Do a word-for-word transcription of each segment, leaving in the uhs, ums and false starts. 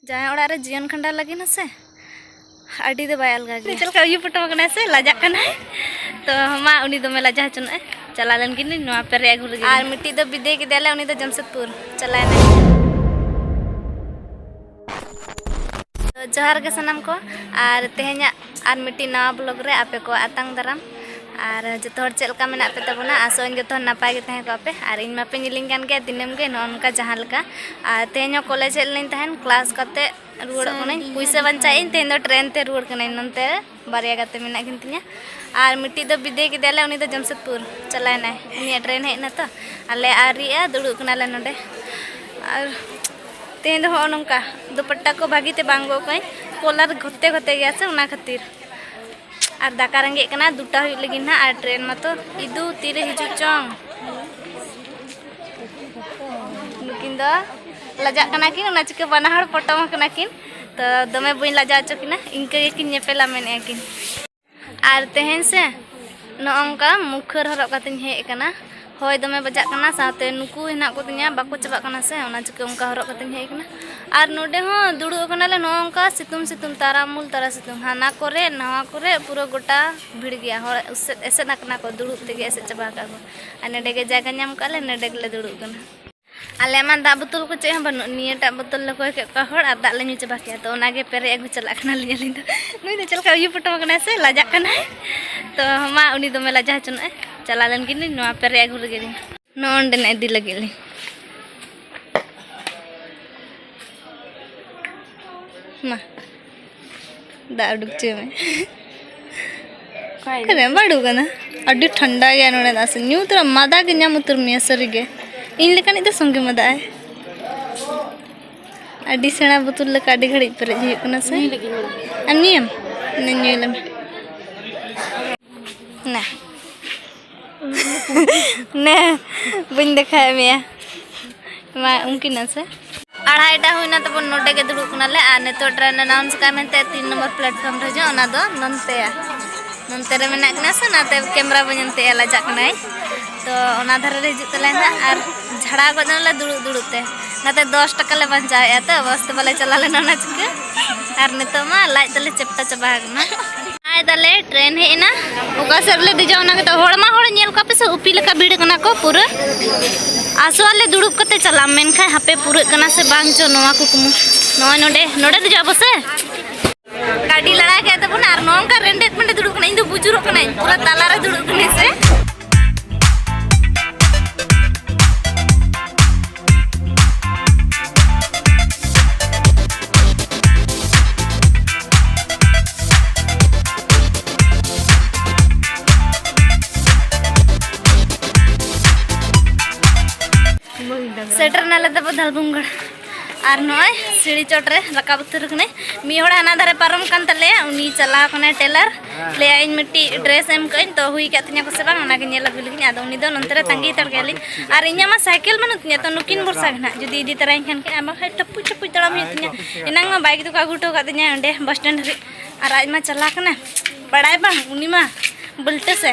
ᱡᱟᱦᱟᱸᱭ ᱚᱲᱟᱜ ᱨᱮ ᱡᱤᱭᱚᱱ ᱠᱷᱟᱸᱰᱟᱣ ᱞᱟᱹᱜᱤᱫ ᱦᱮᱸ ᱥᱮ, ᱟᱹᱰᱤ ᱫᱚ ᱵᱟᱭ ᱟᱞᱜᱟ ᱜᱮᱭᱟ᱾ ᱪᱮᱫ ᱞᱮᱠᱟ ᱩᱭᱩ ᱯᱚᱴᱚᱢ ᱟᱠᱟᱱᱟᱭ ᱥᱮ, ᱞᱟᱡᱟᱜ ᱠᱟᱱᱟᱭ᱾ ᱛᱚ ᱢᱟ, ᱩᱱᱤ ᱫᱚᱢᱮ ᱞᱟᱡᱟ ᱦᱚᱪᱚᱱᱚᱜᱼᱟᱭ᱾ ᱪᱟᱞᱟᱣ ᱞᱮᱱ ᱜᱮ ᱱᱚᱣᱟ ᱯᱮᱨᱮᱡ ᱟᱹᱜᱩ ᱨᱮᱜᱮ᱾ ᱟᱨ ᱢᱤᱫᱴᱤᱡ ᱫᱚ ᱵᱤᱫᱟᱹᱭ ᱠᱮᱫᱮᱭᱟᱞᱮ, ᱩᱱᱤ ᱫᱚ ᱡᱟᱢᱥᱮᱫᱽᱯᱩᱨ ᱪᱟᱞᱟᱣ ᱮᱱᱟᱭ᱾ ᱛᱚ ᱡᱚᱦᱟᱨ ᱜᱮ ᱥᱟᱱᱟᱢ ᱠᱚ, ᱟᱨ ᱛᱮᱦᱮᱧᱟᱜ ᱟᱨ ᱢᱤᱫᱴᱤᱡ ᱱᱟᱣᱟ ᱵᱞᱚᱜ ᱨᱮ ᱟᱯᱮ ᱠᱚ ᱟᱛᱟᱝ ᱫᱟᱨᱟᱢ᱾ ᱟᱨ ᱡᱚᱛᱚ ᱦᱚᱲ ᱪᱮᱫ ᱞᱮᱠᱟ ᱢᱮᱱᱟᱜ ᱯᱮ ᱛᱟᱵᱚᱱᱟ? ᱟᱥᱚᱜ ᱟᱹᱧ ᱡᱚᱛᱚ ᱦᱚᱲ ᱱᱟᱯᱟᱭ ᱜᱮ ᱛᱟᱦᱮᱸ ᱠᱚᱜ ᱯᱮ᱾ ᱟᱨ ᱤᱧ ᱢᱟᱯᱮ ᱧᱮᱞᱤᱧ ᱠᱟᱱ ᱜᱮᱭᱟ ᱫᱤᱱᱟᱹᱢ ᱜᱮ ᱱᱚᱜᱼᱚ ᱱᱚᱝᱠᱟ ᱡᱟᱦᱟᱸ ᱞᱮᱠᱟ᱾ ᱟᱨ ᱛᱮᱦᱮᱧ ᱦᱚᱸ ᱠᱚᱞᱮᱡᱽ ᱦᱮᱡ ᱞᱮᱱ ᱛᱟᱦᱮᱱ, ᱠᱞᱟᱥ ᱠᱟᱛᱮ ᱨᱩᱣᱟᱹᱲᱚᱜ ᱠᱟᱹᱱᱟᱹᱧ᱾ ᱯᱩᱭᱥᱟᱹ ᱵᱟᱧᱪᱟᱣ ᱤᱧ, ᱛᱮᱦᱮᱧ ᱫᱚ ᱴᱨᱮᱱ ᱛᱮ ᱨᱩᱣᱟᱹᱲ ᱠᱟᱹᱱᱟᱹᱧ᱾ ᱱᱚᱱᱛᱮ ᱵᱟᱨᱭᱟ ᱜᱟᱛᱮ ᱢᱮᱱᱟᱜ ᱠᱤᱱ ᱛᱤᱧᱟ᱾ ᱟᱨ ᱢᱤᱫᱴᱤᱡ ᱫᱚ ᱵᱤᱫᱟᱹᱭ ᱠᱮᱫᱮᱭᱟᱞᱮ, ᱩᱱᱤ ᱫᱚ ᱡᱟᱢᱥᱮᱫᱽᱯᱩᱨ ᱪᱟᱞᱟᱣ ᱮᱱᱟᱭ, ᱩᱱᱤᱭᱟᱜ ᱴᱨᱮᱱ ᱦᱮᱡ ᱮᱱᱟ ᱛᱚ᱾ ᱟᱞᱮ ᱟᱹᱣᱨᱤᱜᱼᱟ, ᱫᱩᱲᱩᱵ ᱠᱟᱱᱟᱞᱮ ᱱᱚᱰᱮ᱾ ᱟᱨ ᱛᱮᱦᱮᱧ ᱫᱚ ᱦᱚᱸᱜᱼᱚ ᱱᱚᱝᱠᱟ ᱫᱩᱯᱟᱴᱟ ᱠᱚ ᱵᱷᱟᱹᱜᱤ ᱛᱮ ᱵᱟᱝ ᱜᱚᱜ ᱠᱟᱹᱧ, ᱠᱚᱞᱟᱨ ᱜᱷᱚᱛᱮ ᱜᱷᱚᱛᱮ ᱜᱮᱭᱟ ᱥᱮ, ᱚᱱᱟ ᱠᱷᱟᱹᱛᱤᱨ᱾ ᱟᱨ ᱫᱟᱠᱟ ᱨᱮᱸᱜᱮᱡ ᱠᱟᱱᱟ, ᱫᱩᱴᱟ ᱦᱩᱭᱩᱜ ᱞᱟᱹᱜᱤᱫ ᱱᱟᱦᱟᱜ᱾ ᱟᱨ ᱴᱨᱮᱱ ᱢᱟᱛᱚ ᱤᱫᱩ ᱛᱤᱨᱮ ᱦᱤᱡᱩᱜ ᱪᱚᱝ᱾ ᱱᱩᱠᱤᱱ ᱫᱚ ᱞᱟᱡᱟᱜ ᱠᱟᱱᱟ ᱠᱤᱱ, ᱚᱱᱟ ᱪᱤᱠᱟᱹ ᱵᱟᱱᱟ ᱦᱚᱲ ᱯᱚᱴᱚᱢ ᱟᱠᱟᱱᱟ ᱠᱤᱱ᱾ ᱛᱚ ᱫᱚᱢᱮ ᱵᱟᱹᱧ ᱞᱟᱡᱟᱣ ᱦᱚᱪᱚ ᱠᱤᱱᱟ, ᱤᱱᱠᱟᱹ ᱜᱮᱠᱤᱱ ᱧᱮᱯᱮᱞᱟ ᱢᱮᱱᱮᱫᱼᱟ ᱠᱤᱱ᱾ ᱟᱨ ᱛᱮᱦᱮᱧ ᱥᱮ ᱱᱚᱜᱼᱚ ᱱᱚᱝᱠᱟ ᱢᱩᱠᱷᱟᱹᱨ ᱦᱚᱨᱚᱜ ᱠᱟᱛᱮᱧ ᱦᱮᱡ ᱟᱠᱟᱱᱟ᱾ ᱦᱚᱭ ᱫᱚᱢᱮ ᱵᱟᱡᱟᱜ ᱠᱟᱱᱟ, ᱥᱟᱶᱛᱮ ᱱᱩᱠᱩ ᱦᱮᱱᱟᱜ ᱠᱚᱛᱤᱧᱟ, ᱵᱟᱠᱚ ᱪᱟᱵᱟᱜ ᱠᱟᱱᱟ ᱥᱮ, ᱚᱱᱟ ᱪᱤᱠᱟᱹ ᱚᱱᱠᱟ ᱦᱚᱨᱚᱜ ᱠᱟᱛᱮᱧ ᱦᱮᱡ ᱟᱠᱟᱱᱟ᱾ ᱟᱨ ᱱᱚᱰᱮ ᱦᱚᱸ ᱫᱩᱲᱩᱵ ᱟᱠᱟᱱᱟᱞᱮ ᱱᱚᱜᱼᱚ ᱱᱚᱝᱠᱟ ᱥᱤᱛᱩᱝ ᱥᱤᱛᱩᱝ, ᱛᱟᱨᱟᱢᱩᱞ ᱛᱟᱨᱟ ᱥᱤᱛᱩᱝ, ᱦᱟᱱᱟ ᱠᱚᱨᱮ ᱱᱟᱣᱟ ᱠᱚᱨᱮ ᱯᱩᱨᱟᱹ ᱜᱚᱴᱟ ᱵᱷᱤᱲ ᱜᱮᱭᱟ, ᱦᱚᱲ ᱮᱥᱮᱫ ᱮᱥᱮᱫ ᱟᱠᱟᱱᱟ ᱠᱚ, ᱫᱩᱲᱩᱵ ᱛᱮᱜᱮ ᱮᱥᱮᱫ ᱪᱟᱵᱟ ᱟᱠᱟᱫ ᱠᱚ᱾ ᱟᱨ ᱱᱚᱰᱮ ᱜᱮ ᱡᱟᱭᱜᱟ ᱧᱟᱢ ᱠᱟᱜ ᱞᱮ, ᱱᱚᱰᱮ ᱜᱮᱞᱮ ᱫᱩᱲᱩᱵ ᱠᱟᱱᱟ᱾ ᱟᱞᱮᱭᱟᱜ ᱢᱟ ᱫᱟᱜ ᱵᱳᱛᱚᱞ ᱠᱚ ᱪᱮᱫ ᱦᱚᱸ ᱵᱟᱹᱱᱩᱜ, ᱱᱤᱭᱟᱹᱴᱟᱜ ᱵᱳᱛᱚᱞ ᱞᱮ ᱠᱚᱭ ᱠᱮᱫ ᱠᱚᱣᱟ ᱦᱚᱲ, ᱟᱨ ᱫᱟᱜ ᱞᱮ ᱧᱩ ᱪᱟᱵᱟ ᱠᱮᱫᱟ᱾ ᱛᱚ ᱚᱱᱟᱜᱮ ᱯᱮᱨᱮᱡ ᱟᱹᱜᱩ ᱪᱟᱞᱟᱜ ᱠᱟᱱᱟᱞᱤᱧ ᱟᱹᱞᱤᱧ ᱫᱚ᱾ ᱱᱩᱭ ᱫᱚ ᱪᱮᱫ ᱞᱮᱠᱟ ᱩᱭᱩ ᱯᱚᱴᱚᱢ ᱟᱠᱟᱱᱟᱭ ᱥᱮ, ᱞᱟᱡᱟᱜ ᱠᱟᱱᱟᱭ᱾ ᱛᱚ ᱢᱟ, ᱩᱱᱤ ᱫᱚᱢᱮ ᱞᱟᱡᱟ ᱦᱚᱪᱚᱱᱚᱜᱼᱟᱭ᱾ ᱪᱟᱞᱟᱣ ᱞᱮᱱ ᱜᱮ ᱱᱩᱭ, ᱱᱚᱣᱟ ᱯᱮᱨᱮᱡ ᱟᱹᱜᱩ ᱨᱮᱜᱮ ᱞᱤᱧ᱾ ᱱᱚᱜᱼᱚ ᱱᱚᱸᱰᱮ ᱱᱟᱜ ᱤᱫᱤ ᱞᱟᱹᱜᱤᱫ ᱞᱤᱧ᱾ ᱢᱟ, ᱫᱟᱜ ᱩᱰᱩᱠ ᱦᱚᱪᱚᱭ ᱢᱮ᱾ ᱚᱠᱟᱭ ᱚᱠᱟᱨᱮ ᱵᱟᱹᱲᱩ ᱠᱟᱱᱟ? ᱟᱹᱰᱤ ᱴᱷᱟᱱᱰᱟ ᱜᱮᱭᱟ ᱱᱚᱰᱮ ᱫᱟᱜ ᱥᱮ᱾ ᱧᱩ ᱩᱛᱟᱹᱨ ᱢᱟᱫᱟ ᱜᱮ ᱧᱟᱢ ᱩᱛᱟᱹᱨ ᱢᱮᱭᱟ ᱥᱟᱹᱨᱤ ᱜᱮ᱾ ᱤᱧ ᱞᱮᱠᱟᱱᱤᱡ ᱫᱚ ᱥᱚᱸᱜᱮ ᱢᱟᱫᱟᱜᱼᱟᱭ᱾ ᱟᱹᱰᱤ ᱥᱮᱬᱟ ᱵᱳᱛᱚᱞ ᱞᱮᱠᱟ ᱟᱹᱰᱤ ᱜᱷᱟᱹᱲᱤᱡ ᱯᱮᱨᱮᱡ ᱦᱩᱭᱩᱜ ᱠᱟᱱᱟ ᱥᱮ᱾ ᱧᱩᱭ ᱞᱟᱹᱜᱤᱫ ᱢᱮ᱾ ᱟᱢ ᱧᱩᱭᱟᱢ? ᱱᱮ, ᱧᱩᱭ ᱞᱮ ᱢᱮ᱾ ᱱᱮ᱾ ᱱᱮ, ᱵᱟᱹᱧ ᱫᱮᱠᱷᱟᱣᱮᱫ ᱢᱮᱭᱟ᱾ ᱢᱟ, ᱩᱱᱠᱤᱱᱟᱜ ᱥᱮ᱾ ᱟᱲᱟᱭᱴᱟ ᱦᱩᱭᱱᱟ ᱛᱟᱵᱚᱱ, ᱱᱚᱰᱮ ᱜᱮ ᱫᱩᱲᱩᱵ ᱠᱟᱱᱟᱞᱮ᱾ ᱟᱨ ᱱᱤᱛᱚᱜ ᱴᱨᱮᱱ ᱟᱱᱟᱣᱩᱱᱥ ᱠᱟᱜ ᱢᱮᱱᱛᱮ ᱛᱤᱱ ᱱᱚᱢᱵᱚᱨ ᱯᱞᱟᱴᱯᱷᱚᱨᱢ ᱨᱮ ᱦᱤᱡᱩᱜᱼᱟ, ᱚᱱᱟ ᱫᱚ ᱱᱚᱱᱛᱮᱭᱟ, ᱱᱚᱱᱛᱮ ᱨᱮ ᱢᱮᱱᱟᱜ ᱠᱤᱱᱟ ᱥᱮ, ᱚᱱᱟᱛᱮ ᱠᱮᱢᱨᱟ ᱵᱟᱹᱧ ᱮᱢᱛᱮᱜᱼᱟ, ᱞᱟᱡᱟᱜ ᱠᱟᱱᱟᱭ᱾ ᱛᱚ ᱚᱱᱟ ᱫᱷᱟᱨᱮ ᱨᱮ ᱦᱤᱡᱩᱜ ᱛᱟᱞᱮ ᱱᱟᱜ, ᱟᱨ ᱡᱷᱟᱲᱟᱣ ᱜᱚᱫ ᱱᱟᱞᱮ ᱫᱩᱲᱩᱵ ᱫᱩᱲᱩᱵ ᱛᱮ᱾ ᱚᱱᱟᱛᱮ ᱫᱚᱥ ᱴᱟᱠᱟ ᱞᱮ ᱵᱟᱧᱪᱟᱣᱮᱫᱼᱟ, ᱛᱚ ᱵᱟᱥ ᱛᱮ ᱵᱟᱞᱮ ᱪᱟᱞᱟᱣ ᱞᱮᱱᱟ ᱚᱱᱟ ᱪᱤᱠᱟᱹ᱾ ᱟᱨ ᱱᱤᱛᱚᱜ ᱢᱟ ᱞᱟᱡ ᱛᱟᱞᱮ ᱪᱮᱯᱴᱟ ᱪᱟᱵᱟ ᱟᱠᱟᱱᱟ᱾ ᱟᱭ ᱫᱟᱞᱮ, ᱴᱨᱮᱱ ᱦᱮᱡ ᱮᱱᱟ᱾ ᱚᱠᱟ ᱥᱮᱫ ᱨᱮᱞᱮ ᱫᱮᱡᱚᱜᱼᱟ ᱚᱱᱟ ᱜᱮᱛᱚ, ᱦᱚᱲ ᱢᱟ ᱦᱚᱲ ᱧᱮᱞ ᱠᱚᱣᱟ ᱯᱮ ᱥᱮ, ᱩᱯᱤ ᱞᱮᱠᱟ ᱵᱷᱤᱲ ᱠᱟᱱᱟ ᱠᱚ ᱯᱩᱨᱟᱹ᱾ ᱟᱥᱚᱜ ᱟᱞᱮ ᱫᱩᱲᱩᱵ ᱠᱟᱛᱮ ᱪᱟᱞᱟᱜ, ᱢᱮᱱᱠᱷᱟᱱ ᱦᱟᱯᱮ ᱯᱩᱨᱟᱹᱜ ᱠᱟᱱᱟ ᱥᱮ ᱵᱟᱝ ᱪᱚ ᱱᱚᱣᱟ ᱠᱩᱠᱢᱩ᱾ ᱱᱚᱜᱼᱚᱭ ᱱᱚᱰᱮ, ᱱᱚᱰᱮ ᱫᱮᱡᱚᱜ ᱟᱵᱚ ᱥᱮ᱾ ᱜᱟᱹᱰᱤ ᱞᱟᱲᱟ ᱠᱮᱫ ᱛᱟᱵᱚᱱᱟ ᱟᱨ ᱱᱚᱝᱠᱟ ᱨᱮᱸᱰᱮᱫ ᱯᱮᱸᱰᱮᱫ ᱫᱩᱲᱩᱵ ᱠᱟᱱᱟ᱾ ᱤᱧ ᱫᱚ ᱵᱩᱡᱩᱨᱚᱜ ᱠᱟᱹᱱᱟᱹᱧ, ᱯᱩᱨᱟᱹ ᱛᱟᱞᱟᱨᱮ ᱫᱩᱲᱩᱵ ᱠᱟᱹᱱᱟᱹᱧ ᱥᱮ᱾ ᱥᱮᱴᱮᱨ ᱱᱟᱞᱮ ᱛᱟᱵᱚ ᱫᱷᱟᱞᱵᱷᱩᱢᱜᱚᱲ᱾ ᱟᱨ ᱱᱚᱜᱼᱚᱭ ᱥᱤᱲᱤ ᱪᱚᱴ ᱨᱮ ᱨᱟᱠᱟᱵ ᱩᱛᱟᱹᱨ ᱠᱟᱹᱱᱟᱹᱧ᱾ ᱢᱤᱫ ᱦᱚᱲ ᱦᱟᱱᱟ ᱫᱷᱟᱨᱮ ᱯᱟᱨᱚᱢ ᱠᱟᱱ ᱛᱟᱞᱮᱭᱟ, ᱩᱱᱤ ᱪᱟᱞᱟᱣ ᱠᱟᱱᱟᱭ ᱴᱮᱞᱟᱨ᱾ ᱞᱟᱹᱭᱟ ᱤᱧ ᱢᱤᱫᱴᱤᱡ ᱰᱨᱮᱥ ᱮᱢ ᱠᱟᱹᱧ, ᱛᱚ ᱦᱩᱭ ᱠᱟᱜ ᱛᱤᱧᱟ ᱠᱚ ᱥᱮ ᱵᱟᱝ, ᱚᱱᱟᱜᱮ ᱧᱮᱞ ᱟᱹᱜᱩ ᱞᱟᱹᱜᱤᱫ᱾ ᱟᱫᱚ ᱩᱱᱤ ᱫᱚ ᱱᱚᱱᱛᱮ ᱨᱮ ᱛᱟᱺᱜᱤ ᱦᱟᱛᱟᱲ ᱠᱟᱭᱟᱞᱤᱧ᱾ ᱟᱨ ᱤᱧᱟᱹᱜ ᱢᱟ ᱥᱟᱭᱠᱮᱞ ᱵᱟᱹᱱᱩᱜ ᱛᱤᱧᱟ, ᱛᱚ ᱱᱩᱠᱤᱱ ᱵᱷᱚᱨᱥᱟ ᱜᱮ ᱱᱟᱦᱟᱜ, ᱡᱩᱫᱤ ᱤᱫᱤ ᱛᱟᱨᱟᱭᱤᱧ ᱠᱷᱟᱱ ᱠᱤᱱ, ᱟᱨ ᱵᱟᱝᱠᱷᱟᱱ ᱴᱟᱯᱩᱡ ᱴᱟᱯᱩᱡ ᱛᱟᱲᱟᱢ ᱦᱩᱭᱩᱜ ᱛᱤᱧᱟ᱾ ᱮᱱᱟᱝ ᱢᱟ ᱵᱟᱭᱤᱠ ᱫᱚᱠᱚ ᱟᱹᱜᱩ ᱦᱚᱴᱚ ᱠᱟᱜ ᱛᱤᱧᱟ ᱚᱸᱰᱮ ᱵᱟᱥ ᱥᱴᱮᱱᱰ ᱫᱷᱟᱹᱵᱤᱡ, ᱟᱨ ᱟᱡ ᱢᱟ ᱪᱟᱞᱟᱣ ᱠᱟᱱᱟ, ᱵᱟᱲᱟᱭ ᱵᱟᱝ, ᱩᱱᱤ ᱢᱟ ᱵᱟᱹᱞᱴᱟᱹ ᱥᱮ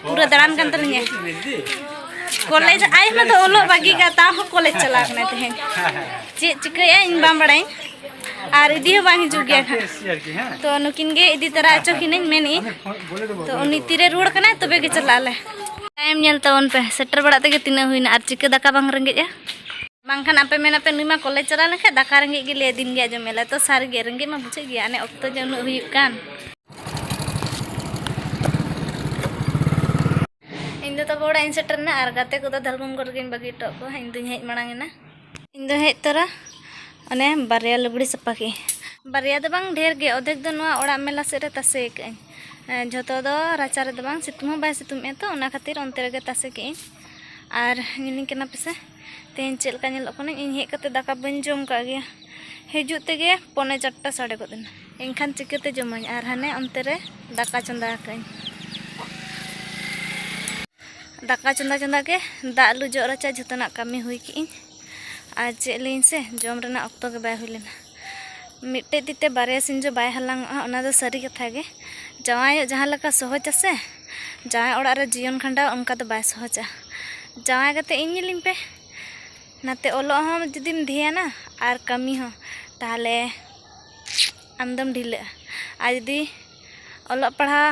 ᱯᱩᱨᱟᱹ ᱫᱟᱬᱟᱱ ᱠᱟᱱ ᱛᱟᱹᱞᱤᱧᱟᱭ᱾ ᱠᱚᱞᱮᱡᱽ, ᱟᱡ ᱢᱟ ᱫᱚ ᱚᱞᱚᱜ ᱵᱟᱹᱜᱤ ᱠᱟᱜ, ᱛᱟᱣ ᱦᱚᱸ ᱠᱚᱞᱮᱡᱽ ᱪᱟᱞᱟᱣ ᱠᱟᱱᱟᱭ ᱛᱮᱦᱮᱧ᱾ ᱪᱮᱫ ᱪᱤᱠᱟᱹᱭᱟ ᱤᱧ ᱵᱟᱝ ᱵᱟᱲᱟᱭᱟᱹᱧ, ᱟᱨ ᱤᱫᱤ ᱦᱚᱸ ᱵᱟᱝ ᱦᱤᱡᱩᱜ ᱜᱮᱭᱟ ᱱᱟᱦᱟᱜ᱾ ᱛᱚ ᱱᱩᱠᱤᱱ ᱜᱮ ᱤᱫᱤ ᱛᱟᱨᱟ ᱦᱚᱪᱚ ᱠᱤᱱᱟᱹᱧ ᱢᱮᱱᱮᱫ᱾ ᱛᱚ ᱩᱱᱤ ᱛᱤᱨᱮ ᱨᱩᱣᱟᱹᱲ ᱠᱟᱱᱟᱭ ᱛᱚᱵᱮ ᱜᱮ ᱪᱟᱞᱟᱜ ᱟᱞᱮ᱾ ᱴᱟᱭᱤᱢ ᱧᱮᱞ ᱛᱟᱵᱚᱱ ᱯᱮ, ᱥᱮᱴᱮᱨ ᱵᱟᱲᱟᱜ ᱛᱮᱜᱮ ᱛᱤᱱᱟᱹᱜ ᱦᱩᱭᱱᱟ, ᱟᱨ ᱪᱤᱠᱟᱹ ᱫᱟᱠᱟ ᱵᱟᱝ ᱨᱮᱸᱜᱮᱡᱼᱟ? ᱵᱟᱝᱠᱷᱟᱱ ᱟᱯᱮ ᱢᱮᱱᱟᱯᱮ, "ᱱᱩᱭ ᱢᱟ ᱠᱚᱞᱮᱡᱽ ᱪᱟᱞᱟᱣ ᱞᱮᱱᱠᱷᱟᱱ ᱫᱟᱠᱟ ᱨᱮᱸᱜᱮᱡ ᱜᱮ ᱞᱟᱹᱭᱟ, ᱫᱤᱱ ᱜᱮ ᱟᱸᱡᱚᱢ ᱢᱮᱞᱟ᱾" ᱛᱚ ᱥᱟᱹᱨᱤ ᱜᱮ ᱨᱮᱸᱜᱮᱡ ᱢᱟ ᱵᱩᱡᱷᱟᱹᱜ ᱜᱮᱭᱟ, ᱟᱱᱮ ᱚᱠᱛᱚ ᱡᱮ ᱩᱱᱟᱹᱜ ᱦᱩᱭᱩᱜ ᱠᱟᱱ᱾ ᱤᱧ ᱫᱚ ᱛᱟᱵᱚ ᱚᱲᱟᱜ ᱤᱧ ᱥᱮᱴᱮᱨ ᱮᱱᱟ ᱟᱨ ᱜᱟᱛᱮ ᱠᱚᱫᱚ ᱫᱷᱟᱞᱵᱷᱩᱢᱜᱚᱲ ᱨᱮᱜᱮᱧ ᱵᱟᱹᱜᱤ ᱦᱚᱴᱚ ᱠᱚᱣᱟ᱾ ᱤᱧ ᱫᱩᱧ ᱦᱮᱡ ᱢᱟᱲᱟᱝ ᱮᱱᱟ᱾ ᱤᱧ ᱫᱚ ᱦᱮᱡ ᱛᱚᱨᱟ ᱚᱱᱮ ᱵᱟᱨᱭᱟ ᱞᱩᱜᱽᱲᱤ ᱥᱟᱯᱷᱟ ᱠᱮᱫ᱾ ᱵᱟᱨᱭᱟ ᱫᱚ ᱵᱟᱝ, ᱰᱷᱮᱨ ᱜᱮ, ᱚᱫᱷᱮᱠ ᱫᱚ ᱱᱚᱣᱟ ᱚᱲᱟᱜ ᱢᱮᱞᱟ ᱥᱮᱫ ᱨᱮ ᱛᱟᱥᱮ ᱠᱟᱜ ᱟᱹᱧ᱾ ᱮᱸ, ᱡᱷᱚᱛᱚ ᱫᱚ ᱨᱟᱪᱟ ᱨᱮᱫᱚ ᱵᱟᱝ, ᱥᱤᱛᱩᱝ ᱦᱚᱸ ᱵᱟᱭ ᱥᱤᱛᱩᱝ ᱮᱫᱟ ᱛᱚ, ᱚᱱᱟ ᱠᱷᱟᱹᱛᱤᱨ ᱚᱱᱛᱮ ᱨᱮᱜᱮ ᱛᱟᱥᱮ ᱠᱮᱫ ᱟᱹᱧ᱾ ᱟᱨ ᱧᱮᱞᱤᱧ ᱠᱟᱱᱟ ᱯᱮᱥᱮ ᱛᱮᱦᱮᱧ ᱪᱮᱫ ᱞᱮᱠᱟ ᱧᱮᱞᱚᱜ ᱠᱟᱱᱟᱧ᱾ ᱤᱧ ᱦᱮᱡ ᱠᱟᱛᱮ ᱫᱟᱠᱟ ᱵᱟᱹᱧ ᱡᱚᱢ ᱠᱟᱜ ᱜᱮᱭᱟ, ᱦᱤᱡᱩᱜ ᱛᱮᱜᱮ ᱯᱚᱱᱮ ᱪᱟᱨᱴᱟ ᱥᱟᱰᱮ ᱜᱚᱫ ᱮᱱᱟ᱾ ᱮᱱᱠᱷᱟᱱ ᱪᱤᱠᱟᱹᱛᱮ ᱡᱚᱢᱟᱹᱧ? ᱟᱨ ᱦᱟᱱᱮ ᱚᱱᱛᱮ ᱨᱮ ᱫᱟᱠᱟ ᱪᱚᱸᱫᱟ ᱟᱠᱟᱫᱟᱹᱧ᱾ ᱫᱟᱠᱟ ᱪᱚᱸᱫᱟ ᱪᱚᱸᱫᱟ ᱜᱮ ᱫᱟᱜ ᱞᱩ ᱡᱚᱜ ᱨᱟᱪᱟ ᱡᱷᱚᱛᱚᱱᱟᱜ ᱠᱟᱹᱢᱤ ᱦᱩᱭ ᱠᱮᱜ ᱟᱹᱧ᱾ ᱟᱨ ᱪᱮᱫ ᱞᱟᱹᱭᱟᱹᱧ ᱥᱮ, ᱡᱚᱢ ᱨᱮᱱᱟᱜ ᱚᱠᱛᱚ ᱜᱮ ᱵᱟᱭ ᱦᱩᱭ ᱞᱮᱱᱟ᱾ ᱢᱤᱫᱴᱮᱡ ᱛᱤ ᱛᱮ ᱵᱟᱨᱭᱟ ᱥᱤᱧᱡᱚ ᱵᱟᱭ ᱦᱟᱞᱟᱝᱚᱜᱼᱟ, ᱚᱱᱟ ᱫᱚ ᱥᱟᱹᱨᱤ ᱠᱟᱛᱷᱟ ᱜᱮ᱾ ᱡᱟᱶᱟᱭᱚᱜ ᱡᱟᱦᱟᱸ ᱞᱮᱠᱟ ᱥᱚᱦᱚᱡᱟ ᱥᱮ, ᱡᱟᱶᱟᱭ ᱚᱲᱟᱜ ᱨᱮ ᱡᱤᱭᱚᱱ ᱠᱷᱟᱸᱰᱟᱣ ᱚᱱᱠᱟ ᱫᱚ ᱵᱟᱭ ᱥᱚᱦᱚᱡᱟ᱾ ᱡᱟᱶᱟᱭ ᱠᱟᱛᱮ ᱤᱧ ᱧᱮᱞᱤᱧ ᱯᱮ, ᱱᱟᱛᱮ ᱚᱞᱚᱜ ᱦᱚᱸ ᱡᱩᱫᱤᱢ ᱫᱷᱮᱭᱟᱱᱟ ᱟᱨ ᱠᱟᱹᱢᱤ ᱦᱚᱸ, ᱛᱟᱦᱚᱞᱮ ᱟᱢᱫᱚᱢ ᱰᱷᱤᱞᱟᱹᱜᱼᱟ᱾ ᱟᱨ ᱡᱩᱫᱤ ᱚᱞᱚᱜ ᱯᱟᱲᱦᱟᱣ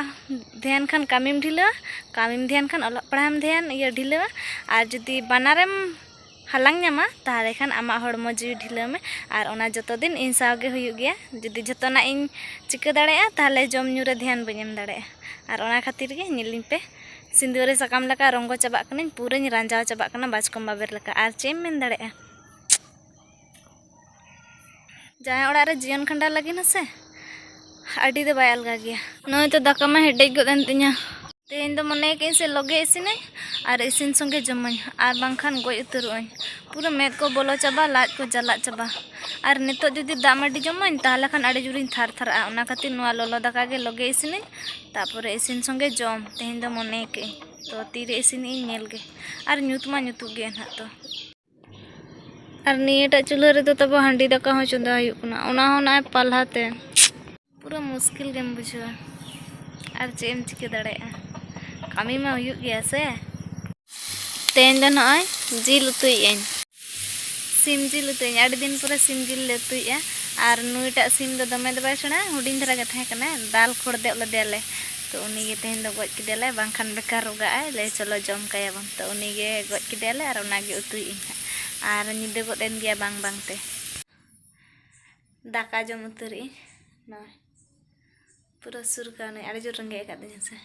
ᱫᱷᱮᱭᱟᱱ ᱠᱷᱟᱱ ᱠᱟᱹᱢᱤᱢ ᱰᱷᱤᱞᱟᱹᱣᱟ, ᱠᱟᱹᱢᱤᱢ ᱫᱷᱮᱭᱟᱱ ᱠᱷᱟᱱ ᱚᱞᱚᱜ ᱯᱟᱲᱦᱟᱣᱮᱢ ᱫᱷᱮᱭᱟᱱ, ᱤᱭᱟᱹ, ᱰᱷᱤᱞᱟᱹᱣᱟ᱾ ᱟᱨ ᱡᱩᱫᱤ ᱵᱟᱱᱟᱨᱮᱢ ᱦᱟᱞᱟᱝ ᱧᱟᱢᱟ, ᱛᱟᱦᱚᱞᱮ ᱠᱷᱟᱱ ᱟᱢᱟᱜ ᱦᱚᱲᱢᱚ ᱡᱤᱣᱤ ᱰᱷᱤᱞᱟᱹᱣ ᱢᱮ᱾ ᱟᱨ ᱚᱱᱟ ᱡᱚᱛᱚ ᱫᱤᱱ ᱤᱧ ᱥᱟᱶ ᱜᱮ ᱦᱩᱭᱩᱜ ᱜᱮᱭᱟ᱾ ᱡᱩᱫᱤ ᱡᱚᱛᱚᱱᱟᱜ ᱤᱧ ᱪᱤᱠᱟᱹ ᱫᱟᱲᱮᱭᱟᱜᱼᱟ, ᱛᱟᱦᱚᱞᱮ ᱡᱚᱢ ᱧᱩ ᱨᱮ ᱫᱷᱮᱭᱟᱱ ᱵᱟᱹᱧ ᱮᱢ ᱫᱟᱲᱮᱭᱟᱜᱼᱟ᱾ ᱟᱨ ᱚᱱᱟ ᱠᱷᱟᱹᱛᱤᱨ ᱜᱮ ᱧᱮᱞᱤᱧ ᱯᱮ, ᱥᱤᱸᱫᱩᱣᱟᱹᱨᱤ ᱥᱟᱠᱟᱢ ᱞᱮᱠᱟ ᱨᱚᱸᱜᱚ ᱪᱟᱵᱟᱜ ᱠᱟᱹᱱᱟᱹᱧ, ᱯᱩᱨᱟᱹᱧ ᱨᱟᱸᱡᱟᱣ ᱪᱟᱵᱟᱜ ᱠᱟᱱᱟ ᱵᱟᱪᱠᱚᱢ ᱵᱟᱵᱮᱨ ᱞᱮᱠᱟ᱾ ᱟᱨ ᱪᱮᱫ ᱮᱢ ᱢᱮᱱ ᱫᱟᱲᱮᱭᱟᱜᱼᱟ? ᱡᱟᱦᱟᱸᱭ ᱚᱲᱟᱜ ᱨᱮ ᱡᱤᱭᱚᱱ ᱠᱷᱟᱸᱰᱟᱣ ᱞᱟᱹᱜᱤᱫ ᱦᱚᱸ ᱥᱮ ᱟᱹᱰᱤ ᱫᱚ ᱵᱟᱭ ᱟᱞᱜᱟ ᱜᱮᱭᱟ᱾ ᱱᱚᱜᱼᱚᱭ ᱛᱚ ᱫᱟᱠᱟ ᱢᱟ ᱦᱮᱰᱮᱡ ᱜᱚᱫ ᱮᱱ ᱛᱤᱧᱟ᱾ ᱛᱮᱦᱮᱧ ᱫᱚ ᱢᱚᱱᱮ ᱠᱟᱹᱧ ᱥᱮ ᱞᱚᱜᱮ ᱤᱥᱤᱱᱟᱹᱧ ᱟᱨ ᱤᱥᱤᱱ ᱥᱚᱸᱜᱮ ᱡᱚᱢᱟᱹᱧ, ᱟᱨ ᱵᱟᱝᱠᱷᱟᱱ ᱜᱚᱡ ᱩᱛᱟᱹᱨᱚᱜ ᱟᱹᱧ᱾ ᱯᱩᱨᱟᱹ ᱢᱮᱫ ᱠᱚ ᱵᱚᱞᱚ ᱪᱟᱵᱟ, ᱞᱟᱡ ᱠᱚ ᱡᱟᱞᱟᱫ ᱪᱟᱵᱟ᱾ ᱟᱨ ᱱᱤᱛᱚᱜ ᱡᱩᱫᱤ ᱫᱟᱜ ᱢᱟᱹᱰᱤ ᱡᱚᱢᱟᱹᱧ, ᱛᱟᱦᱚᱞᱮ ᱠᱷᱟᱱ ᱟᱹᱰᱤ ᱡᱳᱨᱤᱧ ᱛᱷᱟᱨ ᱛᱷᱟᱨᱟᱜᱼᱟ᱾ ᱚᱱᱟ ᱠᱷᱟᱹᱛᱤᱨ ᱱᱚᱣᱟ ᱞᱚᱞᱚ ᱫᱟᱠᱟ ᱜᱮ ᱞᱚᱜᱮ ᱤᱥᱤᱱᱟᱹᱧ, ᱛᱟᱯᱚᱨᱮ ᱤᱥᱤᱱ ᱥᱚᱸᱜᱮ ᱡᱚᱢ᱾ ᱛᱮᱦᱮᱧ ᱫᱚ ᱢᱚᱱᱮ ᱠᱟᱹᱧ ᱛᱚ ᱛᱤᱨᱮ ᱤᱥᱤᱱᱮᱜ ᱤᱧ ᱧᱮᱞ ᱜᱮ᱾ ᱟᱨ ᱧᱩᱛ ᱢᱟ ᱧᱩᱛᱩᱜ ᱜᱮ ᱱᱟᱦᱟᱜ ᱛᱚ᱾ ᱟᱨ ᱱᱤᱭᱟᱹᱴᱟᱜ ᱪᱩᱞᱦᱟᱹ ᱨᱮᱫᱚ ᱛᱟᱵᱚ ᱦᱟᱺᱰᱤ ᱫᱟᱠᱟ ᱦᱚᱸ ᱪᱚᱸᱫᱟ ᱦᱩᱭᱩᱜ ᱠᱟᱱᱟ, ᱚᱱᱟ ᱦᱚᱸ ᱱᱚᱜᱼᱚᱭ ᱯᱟᱞᱦᱟ ᱛᱮ᱾ ᱯᱩᱨᱟᱹ ᱢᱩᱥᱠᱤᱞ ᱜᱮᱢ ᱵᱩᱡᱷᱟᱹᱣᱟ, ᱟᱨ ᱪᱮᱫ ᱮᱢ ᱪᱤᱠᱟᱹ ᱫᱟᱲᱮᱭᱟᱜᱼᱟ? ᱠᱟᱹᱢᱤ ᱢᱟ ᱦᱩᱭᱩᱜ ᱜᱮᱭᱟ ᱥᱮ᱾ ᱛᱮᱦᱮᱧ ᱫᱚ ᱱᱚᱜᱼᱚᱭ ᱡᱤᱞ ᱩᱛᱩᱭᱮᱫ ᱟᱹᱧ, ᱥᱤᱢ ᱡᱤᱞ ᱩᱛᱩᱭᱮᱫ ᱟᱹᱧ᱾ ᱟᱹᱰᱤ ᱫᱤᱱ ᱯᱚᱨᱮ ᱥᱤᱢ ᱡᱤᱞ ᱞᱮ ᱩᱛᱩᱭᱮᱫᱼᱟ᱾ ᱟᱨ ᱱᱩᱭᱴᱟᱜ ᱥᱤᱢ ᱫᱚ ᱫᱚᱢᱮ ᱫᱚ ᱵᱟᱭ ᱥᱮᱬᱟ, ᱦᱩᱰᱤᱧ ᱫᱷᱟᱨᱟ ᱜᱮ ᱛᱟᱦᱮᱸ ᱠᱟᱱᱟ, ᱫᱟᱞ ᱠᱷᱚᱲ ᱫᱮᱡ ᱞᱮᱫᱮᱭᱟᱞᱮ᱾ ᱛᱚ ᱩᱱᱤᱜᱮ ᱛᱮᱦᱮᱧ ᱫᱚ ᱜᱚᱡ ᱠᱮᱫᱮᱭᱟᱞᱮ, ᱵᱟᱝᱠᱷᱟᱱ ᱵᱮᱠᱟᱨᱚᱜ ᱟᱭ᱾ ᱞᱟᱹᱭ ᱪᱚᱞᱚ ᱡᱚᱢ ᱠᱟᱭᱟᱵᱚᱱ᱾ ᱛᱚ ᱩᱱᱤᱜᱮ ᱜᱚᱡ ᱠᱮᱫᱮᱭᱟᱞᱮ ᱟᱨ ᱚᱱᱟᱜᱮ ᱩᱛᱩᱭᱮᱫ ᱟᱹᱧ ᱦᱟᱸᱜ᱾ ᱟᱨ ᱧᱤᱫᱟᱹ ᱜᱚᱫ ᱮᱱ ᱜᱮᱭᱟ ᱵᱟᱝ ᱵᱟᱝᱛᱮ᱾ ᱫᱟᱠᱟ ᱡᱚᱢ ᱩᱛᱟᱹᱨᱮᱫ ᱟᱹᱧ ᱱᱚᱜᱼᱚᱭ᱾ ᱯᱩᱨᱟᱹ ᱥᱩᱨ ᱠᱟᱹᱱᱟᱹᱧ, ᱟᱹᱰᱤ ᱡᱳᱨ ᱨᱮᱸᱜᱮᱡ ᱟᱠᱟᱫᱤᱧᱟ ᱥᱮ᱾